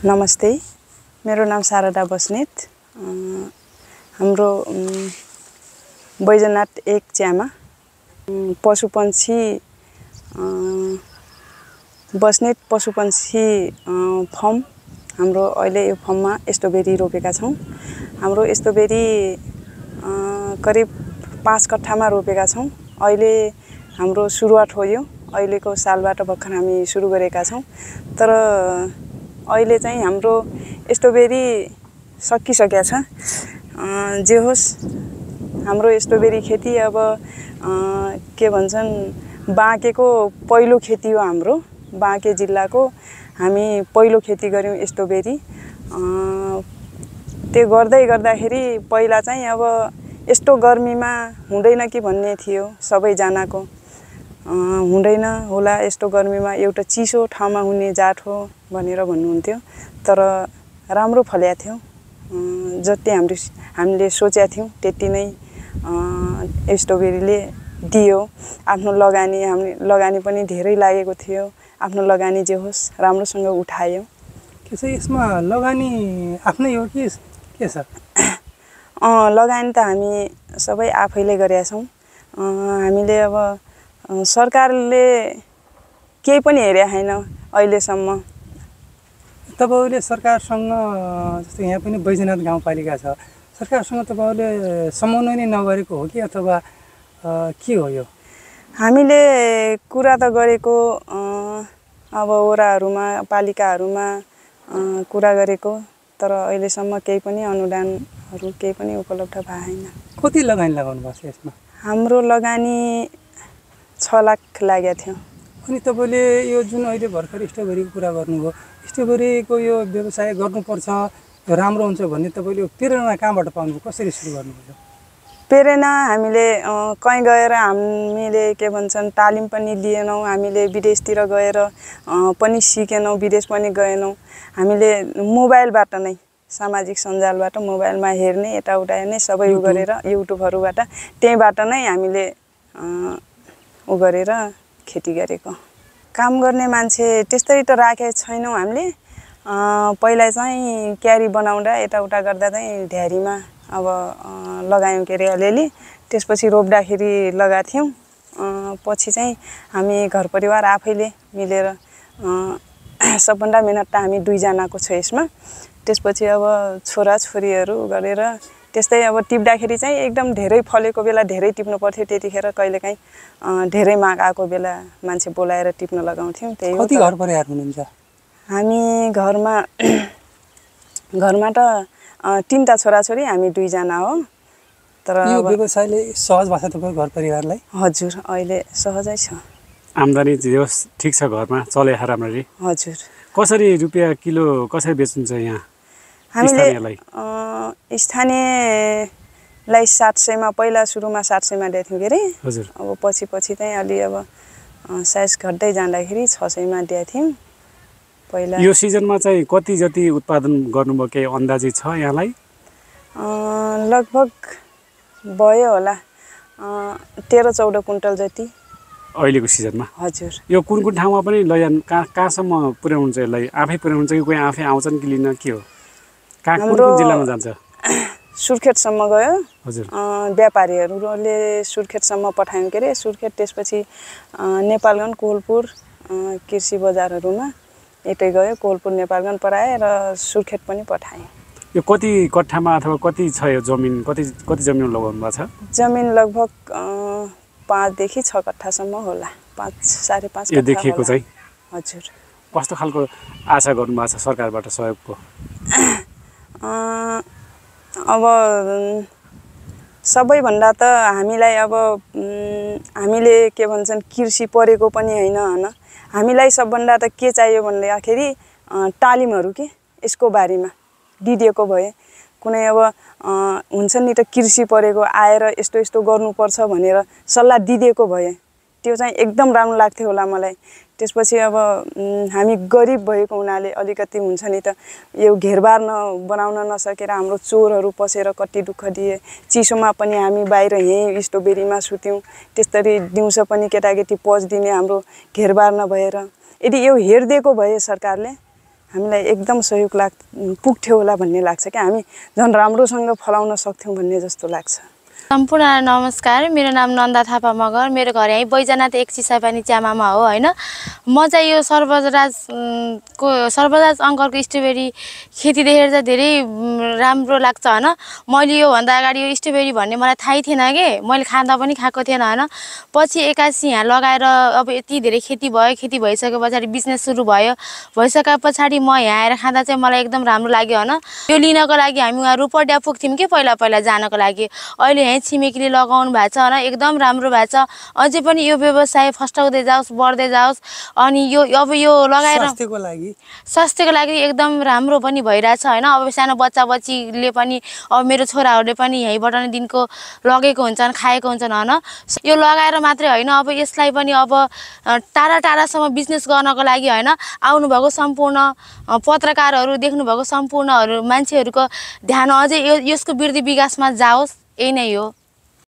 नमस्ते, मेरो नाम शारदा बस्नेत। हाम्रो बैजनाथ 1 च्यामा पशुपन्छी बस्नेत पशुपन्छी फर्म। हाम्रो अहिले यो फर्ममा स्ट्रबेरी रोपेका छौँ। हाम्रो स्ट्रबेरी करिब 5 कट्ठामा रोपेका छौँ। अहिले हाम्रो सुरुवात हो यो। अहिलेको सालबाट भर्खर हामी सुरु गरेका छौँ। तर अहिले चाहिँ हाम्रो स्ट्रबेरी सकिसकेको छ। जे होस्, हाम्रो स्ट्रबेरी खेती अब के भन्छन्, बाँकेको पहिलो खेती हो। हाम्रो बाँके जिल्लाको हामी पहिलो खेती गर्यौँ स्ट्रबेरी। त्यो गर्दाखेरि पहिला चाहिँ अब यस्तो गर्मीमा हुँदैन कि भन्ने थियो सबैजनाको। हुँदैन होला यस्तो गर्मीमा, एउटा चिसो ठाउँमा हुने जात हो भनेर भन्नुहुन्थ्यो। तर राम्रो फलेको थियो। जति हामीले सोचेका थियौँ त्यति नै स्ट्रबेरीले दियो। आफ्नो लगानी पनि धेरै लागेको थियो। आफ्नो लगानी जे होस् राम्रोसँग उठायो। के छ यसमा लगानी आफ्नै हो कि के छ? लगानी त हामी सबै आफैले गरेका छौँ। हामीले अब सरकारले केही पनि हेरेको छैन अहिलेसम्म। तपाईले सरकारसँग, जस्तो यहाँ पनि बैजनाथ गाउँपालिका छ, सरकारसँग तपाईले समन्वय नै नगरेको हो कि अथवा के हो यो? हामीले कुरा त गरेको, अब वडाहरूमा पालिकाहरूमा कुरा गरेको, तर अहिलेसम्म केही पनि अनुदानहरू केही पनि उपलब्ध भएको छैन। कति लगानी लगाउनु भएको छ यसमा? हाम्रो लगानी 6 लाख लागेको थियो। अनि तपाईले यो जुन अहिले भर्खर स्ट्रबेरीको कुरा गर्नुभयो, स्ट्रबेरीको यो व्यवसाय गर्नुपर्छ, यो राम्रो हुन्छ भन्ने तपाईले प्रेरणा कहाँबाट पाउनुभयो? कसरी सुरु गर्नुभयो? प्रेरणा हामीले कहीँ गएर हामीले के भन्छन् तालिम पनि लिएनौँ। हामीले विदेशतिर गएर पनि सिकेनौँ, विदेश पनि गएनौँ। हामीले मोबाइलबाट नै, सामाजिक सञ्जालबाट मोबाइलमा हेर्ने, यताउता हेर्ने, सबै उ गरेर युट्युबहरूबाट, त्यहीँबाट नै हामीले उ गरेर खेती गरेको। काम गर्ने मान्छे त्यस्तै त राखेको छैनौँ हामीले। पहिला चाहिँ क्यारी बनाउँदा यताउता गर्दा चाहिँ ढ्यारीमा अब लगायौँ के अरे अलिअलि। त्यसपछि रोप्दाखेरि लगाएको थियौँ। पछि चाहिँ हामी घर परिवार आफैले मिलेर, सबभन्दा मेहनत त हामी 2 जनाको छ यसमा। त्यसपछि अब छोराछोरीहरू गरेर त्यस्तै अब टिप्दाखेरि चाहिँ एकदम धेरै फलेको बेला धेरै टिप्नु पर्थ्यो। त्यतिखेर कहिलेकाहीँ धेरै माग आएको बेला मान्छे बोलाएर टिप्न लगाउँथ्यौँ। त्यही हो। कति घर परिवार हुनुहुन्छ? हामी घरमा त 3टा छोराछोरी, हामी 2 जना हो। तर यो व्यवसायले सहज भएको छ तपाईको घर परिवारलाई? हजुर, अहिले सहजै छ। आम्दानी जे होस् ठिक छ, घरमा चले राम्ररी? हजुर। कसरी रुपियाँ किलो कसरी बेच्नुहुन्छ यहाँ? हामीले स्थानीयलाई 700 मा, पहिला सुरुमा 700 मा दिएको थियौँ के अरे। हजुर। अब पछि चाहिँ अलि अब साइज घट्दै जाँदाखेरि 600 मा दिएको थियौँ पहिला। यो सिजनमा चाहिँ कति जति उत्पादन गर्नुभयो, केही अन्दाजी छ यहाँलाई? लगभग भयो होला 13-14 कुन्टल जति अहिलेको सिजनमा। हजुर। यो कुन ठाउँमा पनि लैजान कहाँसम्म पुर्याउनुहुन्छ यसलाई? आफै पुर्याउनुहुन्छ कि कोही आफै आउँछन् कि लिन, के हो? कुन जिल्लामा जान्छ? सुर्खेतसम्म गयो। हजुर। व्यापारीहरूले सुर्खेतसम्म पठायौँ के अरे। सुर्खेत, त्यसपछि नेपालगञ्ज, कोहलपुर कृषि बजारहरूमा यतै गयो। कोहलपुर नेपालगञ्ज पठाए र सुर्खेत पनि पठाएँ। यो कति कट्ठामा अथवा कति छ यो जमिन? कति जमिन लगाउनु भएको छ? जमिन लगभग 5 देखि 6 कट्ठासम्म होला। 5 साढे 5 कट्ठा। यो देखिएको चाहिँ? हजुर। कस्तो खालको आशा गर्नुभएको छ सरकारबाट सहयोगको? अब सबैभन्दा त हामीलाई अब हामीले के भन्छन् कृषि पढेको पनि होइन। हामीलाई सबभन्दा त के चाहियो भन्दाखेरि तालिमहरू के यसको बारेमा दिदिएको भए, कुनै अब हुन्छ नि त कृषि पढेको आएर यस्तो गर्नुपर्छ भनेर सल्लाह दिदिएको भए त्यो चाहिँ एकदम राम्रो लाग्थ्यो होला मलाई। त्यसपछि अब हामी गरिब भएको हुनाले अलिकति हुन्छ नि त, यो घेरबार बनाउन नसकेर हाम्रो चोरहरू पसेर कति दुःख दिए। चिसोमा पनि हामी बाहिर यहीँ स्ट्रबेरीमा सुत्यौँ। त्यसरी दिउँसो पनि केटाकेटी पच दिने हाम्रो घेरबार नभएर। यदि यो हेरिदिएको भए सरकारले हामीलाई एकदम सहयोग पुग्थ्यो होला भन्ने लाग्छ कि हामी झन् राम्रोसँग फलाउन सक्थ्यौँ भन्ने जस्तो लाग्छ। सम्पूर्ण नमस्कार, मेरो नाम नन्दा थापा मगर, मेरो घर यहीँ बैजनाथ 1 चिसापानी च्यामामा हो होइन। म चाहिँ यो सर्वराज अङ्कलको स्ट्रबेरी खेती देखेर चाहिँ धेरै राम्रो लाग्छ होइन। मैले योभन्दा अगाडि यो स्ट्रबेरी भन्ने मलाई थाहै थिएन कि, मैले खाँदा पनि खाएको थिएन होइन। पछि एक्कासी यहाँ लगाएर अब यति धेरै खेती भयो, खेती भइसके पछाडि बिजनेस सुरु भयो, भइसके पछाडि म यहाँ आएर खाँदा चाहिँ मलाई एकदम राम्रो लाग्यो होइन। यो लिनको लागि हामी उहाँ रूपडिया पुग्थ्यौँ कि पहिला जानको लागि। अहिले यहीँ छिमेकीले लगाउनु भएको छ होइन, एकदम राम्रो भएको छ। अझै पनि यो व्यवसाय फस्टाउँदै जाओस्, बढ्दै जाओस्। अनि यो अब यो लगाएर स्वास्थ्यको लागि एकदम राम्रो पनि भइरहेछ होइन। अब सानो बच्चाबच्चीले पनि, अब मेरो छोराहरूले पनि यहीँबाट नै दिनको लगेको हुन्छन्, खाएको हुन्छन् होइन। यो लगाएर मात्रै होइन, अब यसलाई पनि अब टाढा टाढासम्म बिजनेस गर्नको लागि होइन, आउनुभएको सम्पूर्ण पत्रकारहरू, देख्नुभएको सम्पूर्णहरू मान्छेहरूको ध्यान अझै यसको वृद्धि विकासमा जाओस्, यही नै हो।